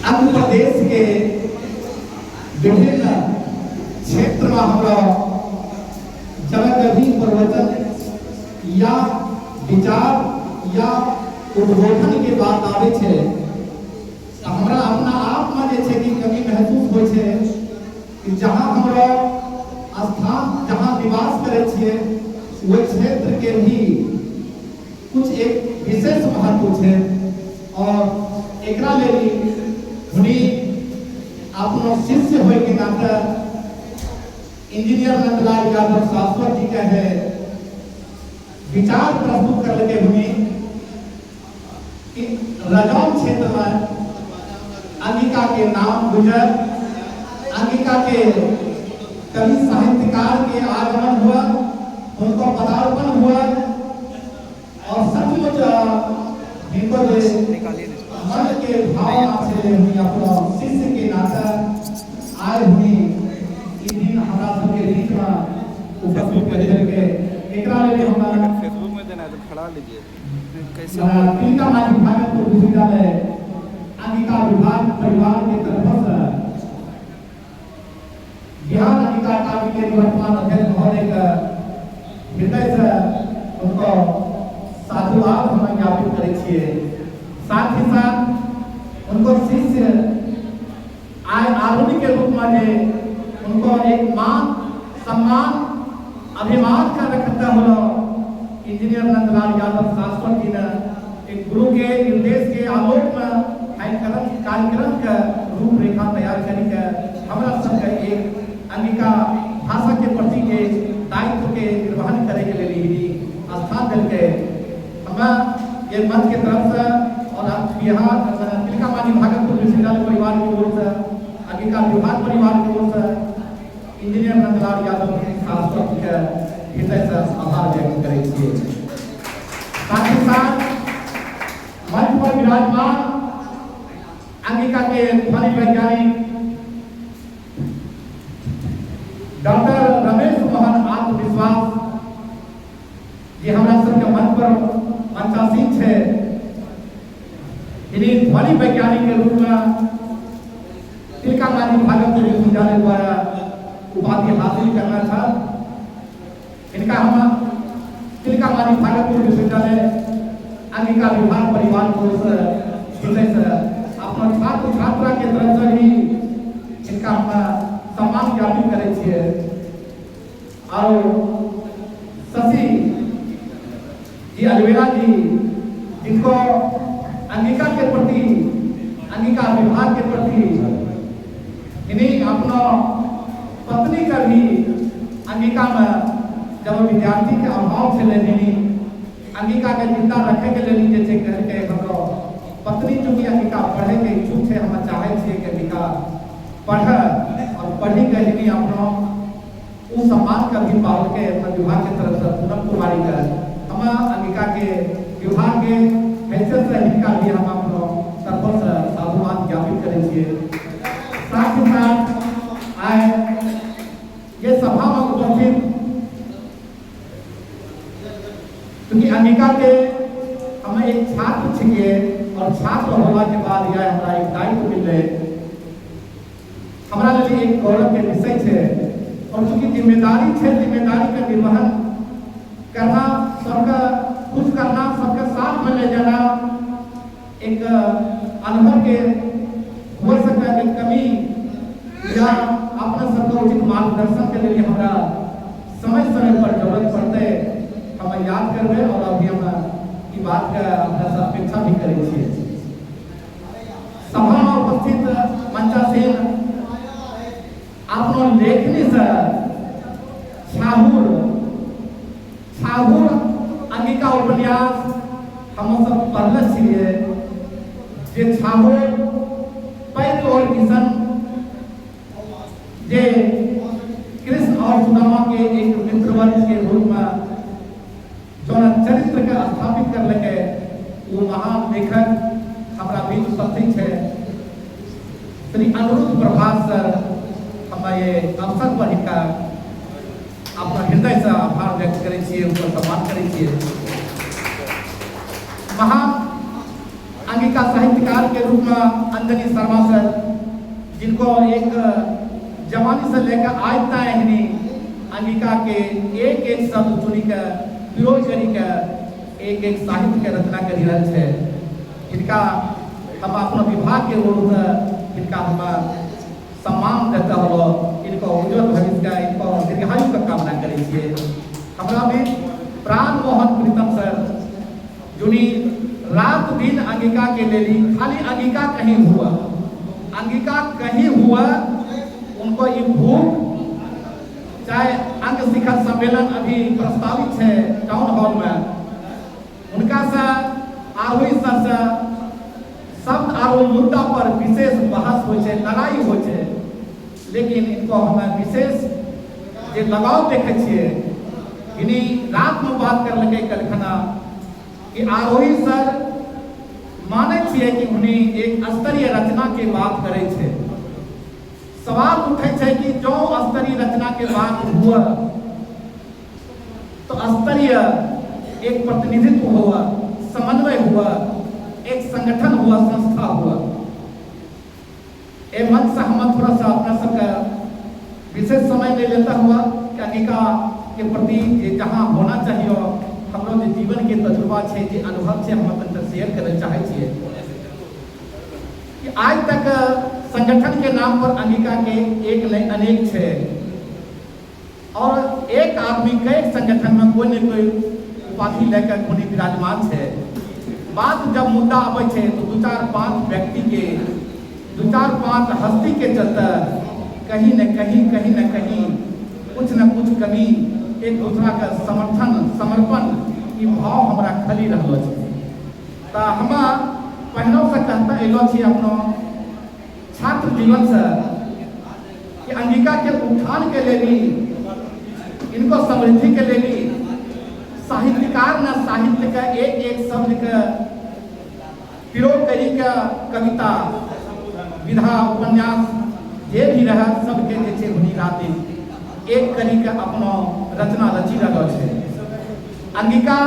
अंग प्रदेश के विभिन्न क्षेत्र में हमरा जब कभी प्रवचन या विचार या उद्बोधन के बात आबै छै, तऽ हमरा अपना आप में जे छै कि कमी महसूस होइ छै कि जहाँ हमरा स्थान, जहाँ निवास करै छियै, ओहि क्षेत्र के भी कुछ एक विशेष महत्व छै। और एकरा लेल हुनी अपनो शिष्य होय के नाते इंजीनियर नंदलाल यादव शाश्वत जी के है विचार प्रस्तुत करलकै हुनी कि रजौन क्षेत्र में अंगिका के नाम गुजर, अंगिका के कवि साहित्यकार के आगमन हुआ, उनको पदार्पण हुआ और सचमुच हिनको जे मन के भावना छलै, हुनी अपना शिष्य के नाते आए हुनी ई दिन हमरा सबके बीच में उपस्थित करि देलकै। एकरा लेल हमरा अगर फेसबुक में देना है तो खड़ा लीजिए, कैसे? तिलका मांझी भागलपुर विश्वविद्यालय अंगिका विभाग परिवार के तरफ से बिहार अंगिका अकादमी के वर्तमान अध्यक्ष महोदय के हृदय से उनको साधुवाद हम ज्ञापित करै छियै। साथ ही साथ उनको शिष्य आय आधुनिक के रूप में जे उनको एक मान सम्मान अभिमान का रखता होलो इंजीनियर नंदलाल यादव शाश्वत जी ने एक गुरु के निर्देश के आलोक में कार्यक्रम के रूपरेखा तैयार करी के हमरा सबके एक अंगिका भाषा के प्रति के दायित्व के निर्वहन करे के लिए ही स्थान दिलके। हमें ये मंच के तरफ से और बिहार तिलका मांझी भागलपुर विश्वविद्यालय परिवार की ओर से, अंगिका विभाग परिवार की ओर से इंजीनियर नंदलाल यादव शाश्वत के हृदय से आभार व्यक्त करै छियै। साथ ही साथ मंच पर विराजमान अंगिका के ध्वनि वैज्ञानिक डॉक्टर रमेश मोहन आत्मविश्वास जी हमरा सबके मंच पर मंचासीन छै। इन्हीं ध्वनि वैज्ञानिक के रूप में तिलका मांझी भागलपुर विश्वविद्यालय द्वारा उपाधि हासिल करना था। इनका हम तिलका मांझी भागलपुर विश्वविद्यालय अंगिका विभाग परिवार को हृदय से अपना छात्र छात्रा के तरफ से भी इनका हम सम्मान ज्ञापित करै छियै। और शशि जी अलवेरा जी, जिनको अंगिका के प्रति, अंगिका विभाग के प्रति इन्हीं अपना पत्नी का भी अंगिका में जब विद्यार्थी के अभाव छलै, अंगिका के जिंदा रखे के लेल जे छै कहलकै, हमरो पत्नी चूँकि अंगिका पढ़े के इच्छुक छै, हम चाहे छियै कि अंगिका पढ़े और पढ़ी के ही अपनो उ सम्मान का भी पालके अपना विभाग के तरफ से पूनम कुमारी का हम अंगिका के विभाग के हैसियत से हिनका भी हम अपनो तरफ से साधुवाद ज्ञापित करै छियै। साथ ही साथ आए ये सभा में उपस्थित, क्योंकि अंगिका के हम एक छात्र छियै और छात्र होला के बाद यह हमरा एक दायित्व मिललै, हमरा लेल एक गौरव के विषय छै। और चूंकि जिम्मेदारी छै, जिम्मेदारी के निर्वहन करना, सबके खुश करना, सबके साथ में ले जाना, एक अनुभव के हो सके के कमी या अपना सबके उचित मार्गदर्शन के लिए हमरा समय समय पर जरूरत पड़ते हम याद करबै। और अभी हम ई बात के अपना से अपेक्षा भी करै छियै। सभा में उपस्थित मंचासीन अपनो लेखनी से छाहुर छाहुर अंगिका उपन्यास हम सब पढ़ले छियै, जे छाहुर पैघ और किशन जे कृष्ण और सुदामा के एक मित्रवर्ग के रूप में जौन चरित्र के स्थापित करलकै, वो महान लेखक हमरा बीच उपस्थित छै श्री अनिरुद्ध प्रभास सर। हम ये अवसर पर हिनका अपना हृदय से आभार व्यक्त करै छियै, हुनकर सम्मान करै छियै। महान अंगिका साहित्यकार के रूप में अंजनी शर्मा सर, जिनको एक जवानी से लेकर आज तक यानी अंगिका के एक एक शब्द चुनी के प्रयोग करी के एक एक साहित्य के रचना करी रहल छै। इनका हम अपना विभाग के ओर से इनका हम सम्मान देते होलो, इनको उज्जवल भविष्य का, इनको दीर्घायु का कामना करै छियै। हमरा भी प्राण मोहन प्रीतम सर, जुनी रात दिन अंगिका के लेली, खाली अंगिका कहीं हुआ, अंगिका कहीं हुआ, उनको ये भूख, चाहे अंग शिखर सम्मेलन अभी प्रस्तावित है टाउन हॉल में, उनका से आरोही सर से शब्द आरो मुद्दा पर विशेष बहस होइ छै, लड़ाई होइ छै, लेकिन इनको हमें विशेष जे लगाव देखे छियै। इन्हीं रात में बात कर लगे कलखना कि आरोही सर मानै छियै कि उन्हीं एक स्तरीय रचना के बात करै छै। सवाल उठे छै कि जो स्तरीय रचना के बात हुआ तो स्तरीय एक प्रतिनिधित्व हुआ, समन्वय हुआ, एक संगठन हुआ, संस्था हुआ। ए मंच से हम थोड़ा सा अपना सबका विशेष समय नहीं लेता हुआ कि अंगिका के प्रति जे जहाँ होना चाहिए, हमरो जे जीवन के तजुर्बा छै, जे अनुभव छै, हम अपन शेयर करना चाहै छियै कि आज तक संगठन के नाम पर अंगिका के एक नहीं अनेक छै और एक आदमी कई संगठन में कोई न कोई उपाधि लेकर कोई विराजमान छै। बात जब मुद्दा आबै छै तो दू चार पांच व्यक्ति के, दू चार पांच हस्ती के चलते कहीं न कहीं, कहीं न कहीं कुछ न कुछ कमी, एक दूसरा का समर्थन, समर्पण, ई भाव हमरा खली रहलो छै। तो हम पहलों से कहता एलो छी अपनो छात्र जीवन से कि अंगिका के उत्थान के लिए, इनको समृद्धि के लिए साहित्यकार न साहित्य का एक एक शब्द के प्रयोग करी के कविता, विधा, उपन्यास जे भी रहे सबके जे छै हुनी राति एक करी के अपनो रचना रची रहल छै। अंगिका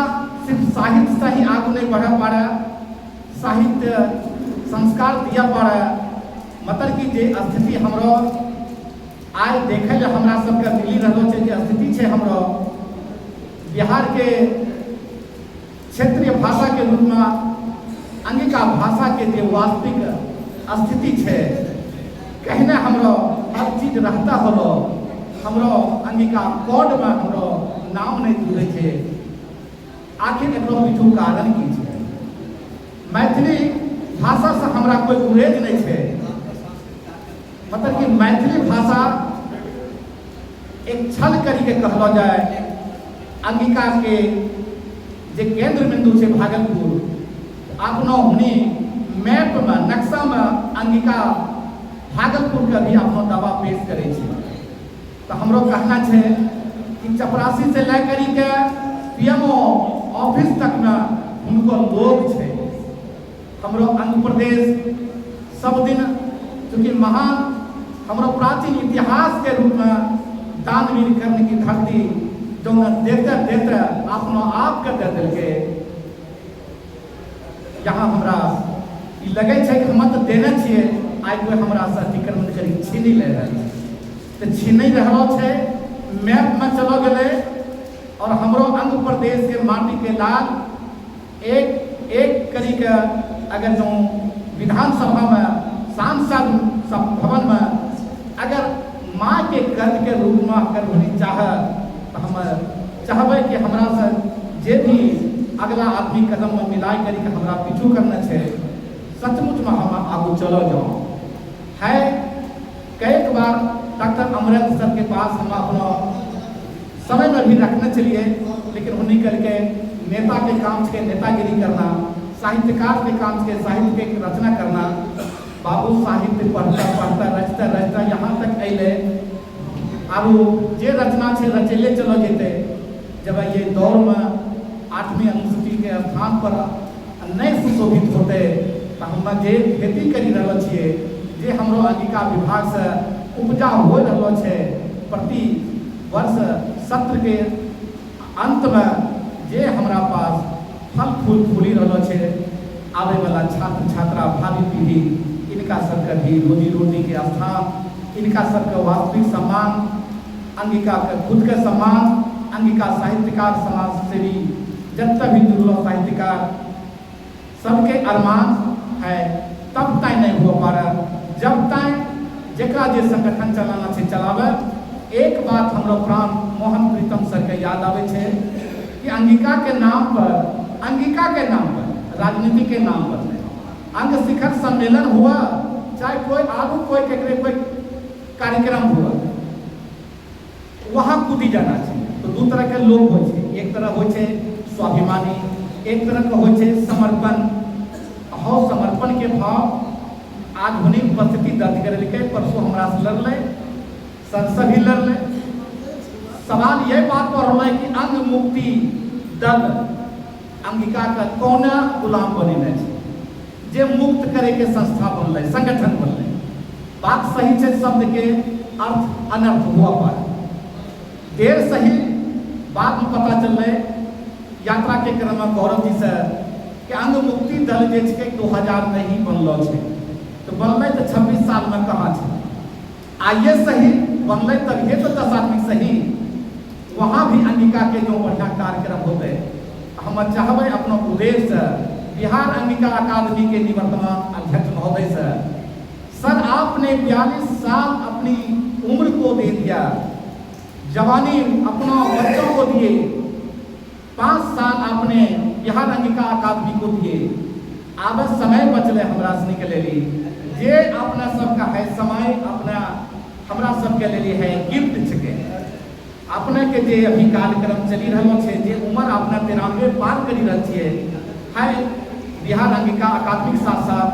सिर्फ साहित्य से ही आगू नहीं बढ़ पा रहा, साहित्य संस्कार दिया पा रहा, मतलब कि जे स्थिति हमरो आइ देखे ले हमरा सबके मिली रहल छै, जे स्थिति छै हमरो बिहार के क्षेत्रीय भाषा के रूप में अंगिका भाषा के जे वास्तविक स्थिति छै, कहने हमरो हर चीज रहता होलो, हमरो अंगिका कोड में हमरो नाम नहीं जुड़े छै। आखिर एकरो पीछू कारण की छै? मैथिली भाषा से हमरा कोई गुरेज नहीं छै, मतलब कि मैथिली भाषा एक छल करी के कहलो जाए अंगिका के जे केंद्र बिंदु छै भागलपुर, अपनो हुनी मैप में, नक्शा में अंगिका भागलपुर के भी अपनो दावा पेश करे छै। तो हमरो कहना छै कि चपरासी से ले करी के पीएमओ ऑफिस तक में हुनको लोग छै। हमरो अंग प्रदेश सब दिन चूँकि महान हमरो प्राचीन इतिहास के रूप में दानवीर कर्ण की धरती जो देते देते अपनो आप के दे दिलके, यहाँ हमरा ई लगे छै कि हम तऽ देने छियै, आइ कोई हमरा से अतिक्रमण करी छीनी ले रहल छै, तऽ छीनी रहलो छै, मैप में चलो गेलै और हमरो अंग प्रदेश के माटी के लाल एक एक करी के अगर जो विधानसभा में सांसद सब भवन में अगर माँ के कर्ज के रूप में अगर होनी चाहे तो हम चाहबै कि हमरा से जे भी अगला आदमी कदम में मिलाइ करी के हमरा पीछू करना छै, सचमुच में हम आगू चलो जाओ है। कई बार डॉक्टर अमरेंद्र सर के पास हम अपना समय में भी रखने चलिए, लेकिन वो निकल के नेता के काम के नेतागिरी करना, साहित्यकार के काम के साहित्य के रचना करना, बाबू साहित्य पढ़ता पढ़ता रचता रचता यहाँ तक अले, आब जे रचना छे रचेले चलो जेते। जब ये दौर में 8वीं अनुसूची के स्थान पर नहीं सुशोभित होते तो हम जे खेती करी रहल छियै, जे हमरो अंगिका विभाग से उपजा हो रहल छै, प्रति वर्ष सत्र के अंत में जे हमरा पास फल फूल फूली रहल छै, आवे वाला छात्र छात्रा, भावी पीढ़ी, इनका सबके भी रोजी रोटी के स्थान, इनका सबके वास्तविक सम्मान, अंगिका के खुद के सम्मान, अंगिका साहित्यकार, समाज सेवी जब भी जुड़ल साहित्यकार सबके अरमान है, तब तक नहीं हुआ पा रहा जब तक जेकरा जे संगठन चलाना छै चलावे। एक बात हमरो प्राण मोहन प्रीतम सर के याद आवे छै कि अंगिका के नाम पर, अंगिका के नाम पर, राजनीति के नाम पर नहीं, अंग शिखर सम्मेलन हुआ, चाहे कोई आगू कोई केकरे कोई कार्यक्रम हुआ, वहाँ कूदी जाना चाहिए। तो दू तरह के लोग होइ छै, एक तरह होइ छै स्वाभिमानी, एक तरह के होइ छै समर्पण। हो समर्पण के भाव आधुनिक उपस्थिति दर्ज करेलकै। परसों हमरा से लड़लै, सर से भी लड़लै। सवाल यह बात पर होलै कि अंग मुक्ति दल अंगिका का कोना गुलाम बनेने छै, जे मुक्त करे के संस्था बनलै, संगठन बनलै। बात सही छै, शब्द के अर्थ अनर्थ हुआ पर देर सही बाद में पता चललै यात्रा के क्रम में गौरव जी से कि अंग मुक्ति दल जे छै 2000 में ही बनलो छै, तो बनलै तो 26 साल में कहाँ छै? आइए सही बनलै तभिए तो 10 आदमी सही वहाँ भी अंगिका के जो बढ़िया कार्यक्रम होते। हम चाहबै अपना उद्देश्य से बिहार अंगिका अकादमी के निवर्तमान अध्यक्ष महोदय से, सर आपने 42 साल अपनी उम्र को दे दिया, जवानी अपना बच्चों को दिए, 5 साल आपने बिहार अंगिका अकादमी को दिए। आब समय बचले हमरा सनी के लेली, जे अपना सबका है समय अपना हमरा सबके लेली है गिफ्ट छके। अपने के जे अभी कार्यक्रम चली रहलो छै, जे उम्र अपना 93 पार करी रहल छियै, है बिहार अंगिका अकादमी के साथ साथ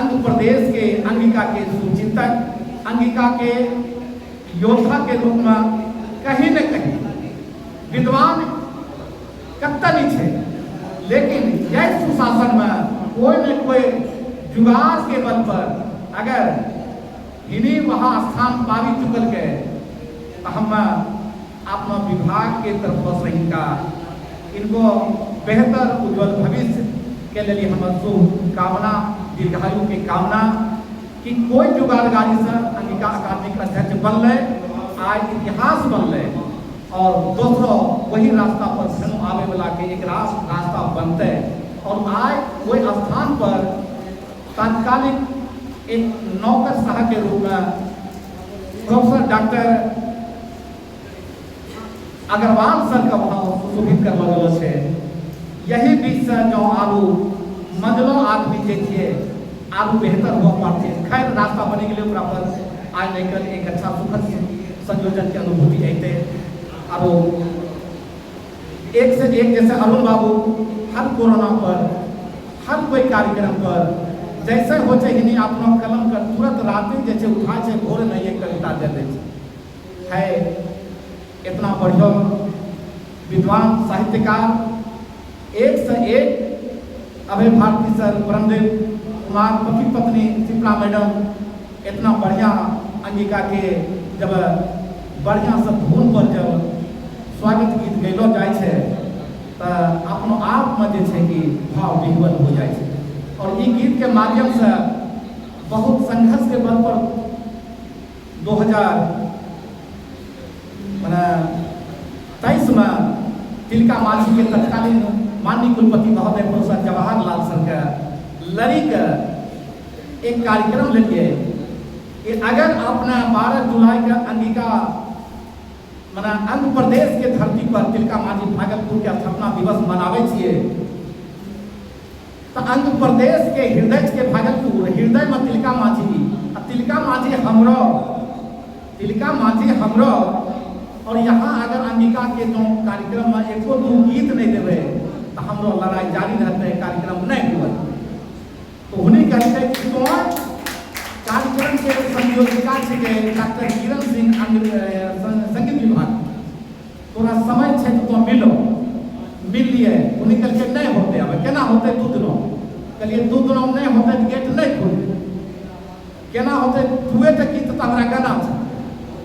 अंग प्रदेश के अंगिका के सुचिंतक, अंगिका के योद्धा के रूप में कहीं न कहीं विद्वान कत्ता नहीं छे, लेकिन यह सुशासन में कोई न कोई जुगाड़ के बल पर अगर इन्हीं वहाँ स्थान पाबी चुकल के, तो हम अपना विभाग के तरफ से इनका इनको बेहतर उज्जवल भविष्य के लिए हम शुभ कामना, दीर्घायु के कामना कि कोई जुगाड़ गाड़ी से अंगिका अकादमी के अध्यक्ष बनले, आज इतिहास बनले और दोसरों वही रास्ता पर फेनो आवे वाला के एक रास्ता बनते और आज वही स्थान पर तात्कालिक एक नौकर शाह के रूप में प्रोफेसर डॉक्टर अग्रवाल सर का वहाँ सुशोभित कर लगल छै। यही बीच से जो आलू मंजलो आदमी जे छियै आलू बेहतर हुआ पड़ते। खैर रास्ता बने के लिए ओकरा पर आज नहीं कल एक अच्छा सुखद संयोजन के अनुभूति अयतै। आरो एक से एक जैसे अरुण बाबू हर कोरोना पर हर कोई कार्यक्रम पर जैसे हो छै हिनी अपना कलम कर तुरंत राते जैसे उठा छै भोर में ये कविता दे दै छै। है इतना बढ़िया विद्वान साहित्यकार, एक से एक अभय भारती सर, ब्रह्मदेव कुमार, पति पत्नी शिप्रा मैडम, इतना बढ़िया अंगिका के जब बढ़िया से धुन पर जब स्वागत गीत गैलो जाइ छै त अपनो आप में जे छै कि भाव विह्वल हो जाइ छै। और ई गीत के माध्यम से बहुत संघर्ष के बल पर 2023 में तिलका मांझी के तत्कालीन माननीय कुलपति महोदय प्रोफेसर जवाहरलाल सर के लड़ी के एक कार्यक्रम लेलिए कि अगर अपना 12 जुलाई के अंगिका मना अंग प्रदेश के धरती पर तिलका मांझी भागलपुर के स्थापना दिवस मनावे छिए तो अंग प्रदेश के हृदय के भागलपुर हृदय में तिलका मांझी, आ तिलका मांझी हमरो, तिलका मांझी हमरो। और यहाँ अगर अंगिका के जो कार्यक्रम में एको दू गीत नहीं देवे तो हमरो लड़ाई जारी रहते, कार्यक्रम नहीं हुआ। तो उन्हें कहते कि तो कार्यक्रम के संयोजिका छिके डॉक्टर किरण सिंह संगीत विभाग, तोरा समय छै तो मिलो, मिल लिए। उन्हें कहलकै नहीं होते, अब केना होते 2 दिनों, कहलिए 2 दिनों नहीं होते तो गेट नहीं खुलते, केना होते दुए तक गीत तो हमरा गाना छै,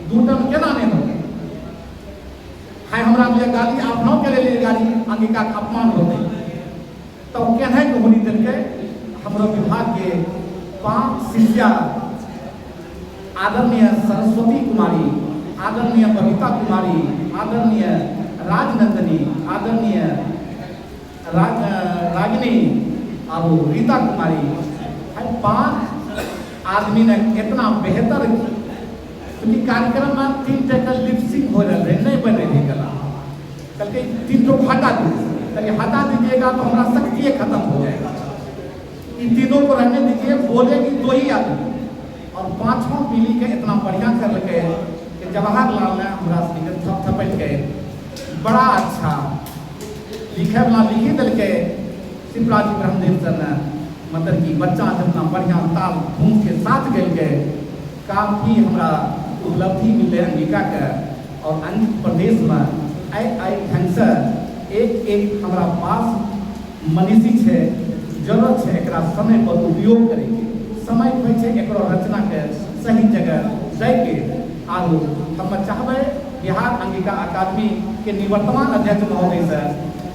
2 टन केना नहीं होते। हाय हमरा लिए गाली, अपनों के लिए गाली, अंगिका के अपमान होते। तो केना के होनी देलकै हमरो विभाग के 5 शिष्या आदरणीय सरस्वती कुमारी, आदरणीय बबीता कुमारी, आदरणीय राजनंदनी, आदरणीय रागिनी और रीता कुमारी, 5 आदमी ने इतना बेहतर क्योंकि कार्यक्रम में 3 टका लिपसिंग हो रहा है, नहीं बने रही कला कल के 3 ठो हटा दीजिए, कल हटा दीजिएगा तो हमारा शक्ति खत्म हो जाएगा। इन तीनों को रहने दीजिए, बोलेगी 2 ही आदमी और 5वां मिली के इतना बढ़िया कर लगे कि जवाहरलाल ने हमारा थपथपट के बड़ा अच्छा लिखे वाला लिखी दिल के शिवराज ब्रह्मदेव सर ने, मतलब कि बच्चा जितना बढ़िया ताल धूम के साथ गल के काफ़ी हमारा उपलब्धि मिले अंगिका के। और अंग प्रदेश में आइ आइ ढंग से एक एक हमारा पास मनीषी है, जरूरत है एकरा समय पर उपयोग करेंगे, समय होइ छै एकरो रचना के सही जगह दैके। आगू हम चाहबै बिहार अंगिका अकादमी के निवर्तमान अध्यक्ष महोदय से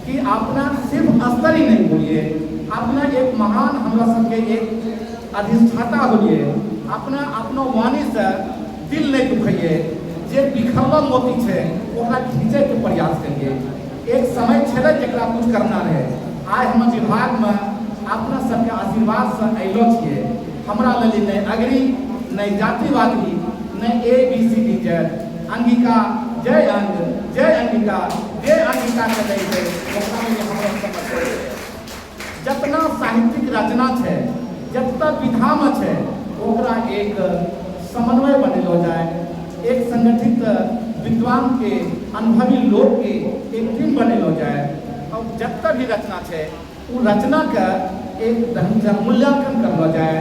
कि अपना सिर्फ स्तर ही नहीं बोलिए, अपना एक महान हमरा सबके एक अधिष्ठाता होलिए, अपना अपनो वाणी से दिल नहीं दुखैए, जे बिखरल मोती छै ओकरा खींचे के प्रयास करिए। एक समय छलै जकरा कुछ करना रहे, आइ हम विभाग में अपना सबके आशीर्वाद से अयलो छियै। हमरा लेल नहि अग्री, नहि जातिवादी, नहि ए बी सी डी जय अंगिका, जय अंग, जय अंगिका, जय अंगिका के दै छै ओकरा लेल हमरा समर्पण छै। जितना साहित्यिक रचना छै, जितना विधामे छै, ओकरा एक समन्वय बनेलो जाए, एक संगठित विद्वान के अनुभवी लोग के एक टीम बनेलो जाए और जितना भी रचना छै वो रचना के एक ढंग से मूल्यांकन करलो जाए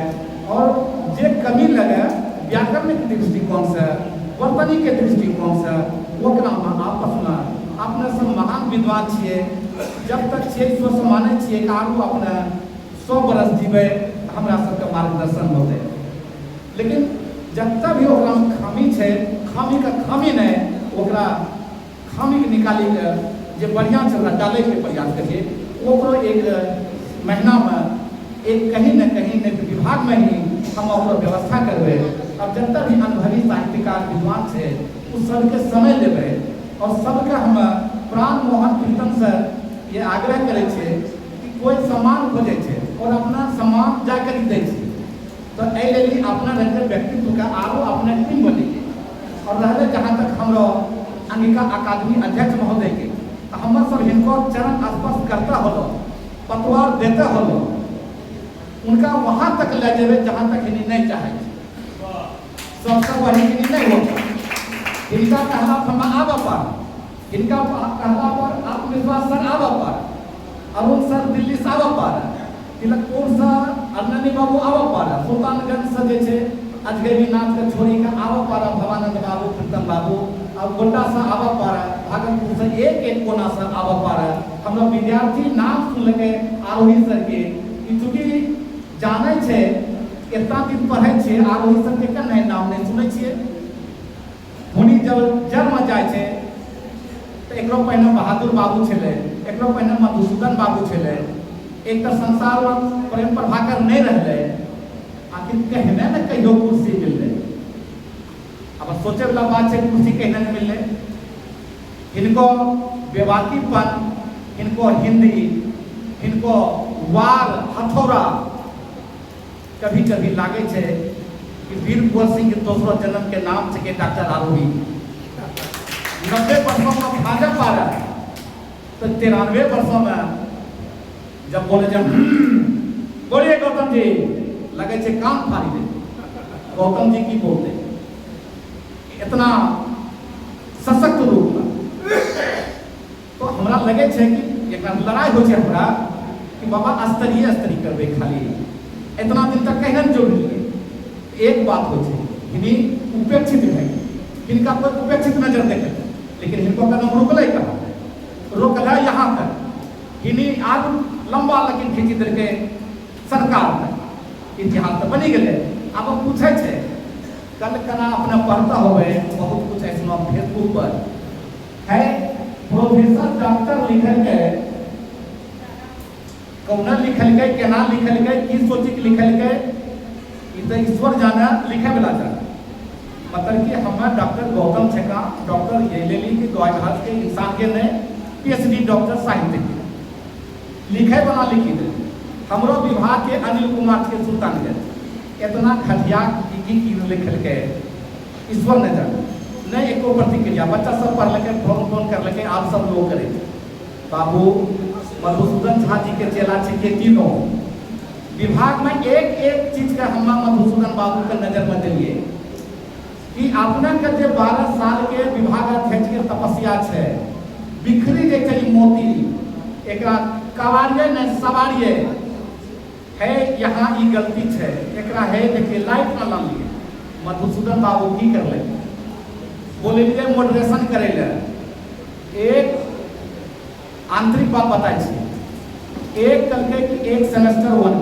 और जे कमी लगे व्याकरण के दृष्टिकोण से, वर्तनी के दृष्टिकोण से ओकरा में आपस में अपने सब महान विद्वान छियै, जब तक छियै स्व मानै छियै कि आगू अपने 100 बरस जीबै हमरा सबके मार्गदर्शन होतै। लेकिन जब भी ओकरा में खामी छै, खामी के खामी नहीं, ओकरा खामी के निकाली के जे बढ़िया छै ओकरा डाले के प्रयास करिए। ओकरो एक महीना में एक कहीं न कहीं नहीं तो विभाग में ही हम ओकरो व्यवस्था करबै। अब जब भी अनुभवी साहित्यकार विद्वान छै उ सबके समय लेबै और सबके हम प्राण मोहन प्रीतम से ये आग्रह करै छियै कि कोई सम्मान खोजै छै और अपना सम्मान जाकर दै छै, तो एहि लेल अपना रंग व्यक्तित्व के आरो अपना टीम बनेलियै। और रहलै जहाँ तक हमरो अंगिका अकादमी अध्यक्ष महोदय के, तो हमर सब हिनको चरण स्पर्श करता होलो, पतवार देते होलो, उनका वहाँ तक ले जेबै जहाँ तक हिनी नहीं चाहे। सबसे बढ़ी हिनी नहीं होता, हिनका कहला पर हम आबऽ पर, हिनका कहला पर आत्मविश्वास सर आबऽ पर, अरुण सर दिल्ली से आबऽ पर, तिलकपुर से अरननी बाबू आबऽ पर, सुल्तानगंज से जे छै अजगैबी नाथ के छोड़ी के आबऽ पर भवानंद बाबू, प्रीतम बाबू, और गोड्डा से आबऽ पर, भागलपुर से एक एक कोना से आबऽ पर। हमरा विद्यार्थी नाम सुनलकै आरोही सर के कि चूँकि जानै छै इतना दिन पढ़ै छियै आरोही सर के कन्ने नाम नहीं सुनै छियै। हुनी जब जन्म जाइ छै तो एकरो पहिने बहादुर बाबू छलै, एकरो पहिने मधुसूदन बाबू छलै, एक तऽ संसार में प्रेम प्रभाकर नहीं रहलै, आखिर कहने ने कहियो कुर्सी मिललै। अब सोचे वाला बात छै कुर्सी कहने ने मिललै। हिनको बेबाकीपन, हिनको हिंदी, हिनको वार हथौड़ा कभी कभी लागे छै कि वीर कुंवर सिंह के दोसरो जन्म के नाम छै डॉक्टर आरोही। 90 वर्षों में भाजपा पा रहा तो 93 वर्षों में जब बोले जब बोलिए गौतम जी, लगे छे कान फाड़ी दे। गौतम जी की बोलते इतना सशक्त रूप में तो हमरा लगे छे कि एक लड़ाई हो छे हमरा कि बाबा स्तरीय स्तरीय करबे, खाली इतना दिन तक कहने जोड़ लिए। एक बात हो छे हिनी उपेक्षित भए हिनका पर उपेक्षित नजर देखे, लेकिन हिनको कदम रुकलै कहाँ, रोकलै यहाँ तक। हिनी आग लंबा लेकिन खींची देलकै सरकार तक, इतिहास तो बनी गेलै। अब पूछे छे कल कना अपना पढ़ता होवे बहुत कुछ ऐसा फेसबुक पर है, प्रोफेसर डॉक्टर लिखल के कौना लिखलकै, केना लिखलकै, की सोची के लिखलकै, ई तऽ ईश्वर जाने, लिखे वाला जाने। मतलब कि हमार डॉक्टर गौतम छेका डॉक्टर ये लेली कि गाय घास के इंसान के नहीं, पीएचडी डॉक्टर साहित्य के लिखे वाला लिखी दे। हमरो विभाग के अनिल कुमार के सुल्तानगंज इतना घटिया की की की लिखलकै, ईश्वर ने जाने। नहीं एको प्रतिक्रिया। बच्चा सब पढ़लकै, फोन फोन करलकै, आप सब लोग करे छै। बाबू मधुसूदन झा जी के चेला छै के तीनों विभाग में एक एक चीज के हम मधुसूदन बाबू के नजर में दिलिए कि अपना के जे 12 साल के विभाग अध्यक्ष के तपस्या छै, बिखरी जे छै ई मोती, एकरा कवारिये नहीं सवारिये है। यहाँ ई गलती छै, एकरा है देखिए लाइट ना लान लिए। मधुसूदन बाबू की करले, बोललिए मॉडरेशन करे ले। एक आंतरिक बात बताइ छी, एक कहलकै कि एक सेमेस्टर वन